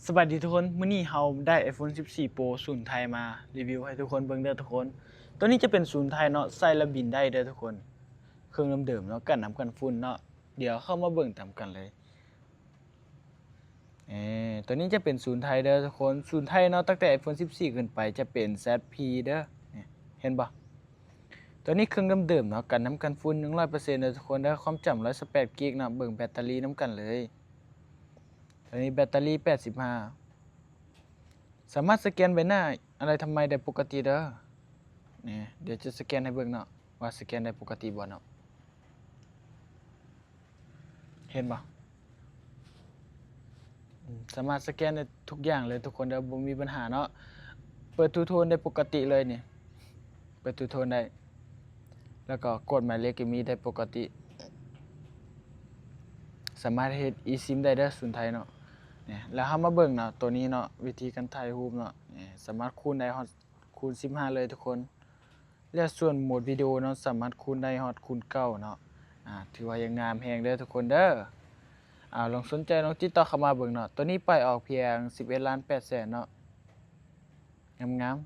ສະບາຍດີທຸກຄົນ, ມື້ນີ້ເຮົາໄດ້ iPhone ສິບສີ່ Pro ສູນໄທມາຣີວິວໃຫ້ທຸກຄົນເບິ່ງເດີທຸກຄົນ. ໂຕນີ້ຈະເປັນສູນໄທເນາະ, ໃສ່ແລ້ວບິນໄດ້ເດີທຸກຄົນ. ເຄື່ອງເດີມໆເນາະ, ກັນນ້ຳກັນຝຸ່ນເນາະ. ດຽວເຂົ້າມາເບິ່ງນຳກັນເລີຍ. ເອີ ໂຕນີ້ຈະເປັນສູນໄທເດີທຸກຄົນ. ສູນໄທເນາະ, ຕັ້ງແຕ່ iPhone ສິບສີ່ ຂຶ້ນໄປຈະເປັນ Z P ເດີ. ນີ້ ເຫັນບໍ່? ໂຕນີ້ເຄື່ອງເດີມໆເນາະ, ກັນນ້ຳກັນຝຸ່ນ ໜຶ່ງຮ້ອຍເປີເຊັນເດີທຸກຄົນເດີ. ຄວາມຈຳ ຮ້ອຍຊາວແປດກິກເນາະ. ເບິ່ງແບັດເຕີຣີນຳກັນເລີຍ. ໂຕນີ້ແບັດເຕີຣີ ແປດສິບຫ້າ ສາມາດສະແກນໃບໜ້າອາໄລທຳໄມໄດ້ປົກກະຕິເດີ. ນີ້ ດຽວຈະສະແກນໃຫ້ເບິ່ງເນາະ ວ່າສະແກນໄດ້ປົກກະຕິບໍ່ເນາະ. ເຫັນບໍ່? ອືມ ສາມາດສະແກນໄດ້ທຸກຢ່າງເລີຍທຸກຄົນເດີ, ບໍ່ມີບັນຫາເນາະ. ເປີດທູໂທນໄດ້ປົກກະຕິເລີຍນີ້, ເປີດທູໂທນໄດ້. ແລ້ວກໍກົດໝາຍເລກກໍມີໄດ້ປົກກະຕິ. ສາມາດເຮັດອີຊິມໄດ້ເດີສູນໄທເນາະ. ນີ້ ແລ້ວເຮົາມາເບິ່ງເນາະ ໂຕນີ້ເນາະ ວິທີການຖ່າຍຮູບເນາະ. ນີ້ ສາມາດຄູນໄດ້ຮອດຄູນສິບຫ້າເລີຍທຸກຄົນ. ແລ້ວສ່ວນໂໝດວິດີໂອເນາະ ສາມາດຄູນໄດ້ຮອດຄູນເກົ້າເນາະ. ອາ ຖືວ່າຍັງງາມແຮງເດີທຸກຄົນເດີ. ອາ ລອງສົນໃຈລອງຕິດຕໍ່ເຂົ້າມາເບິ່ງເນາະ. ໂຕນີ້ປ່ອຍອອກພຽງສິບເອັດລ້ານແປດແສນເນາະ. ງາມ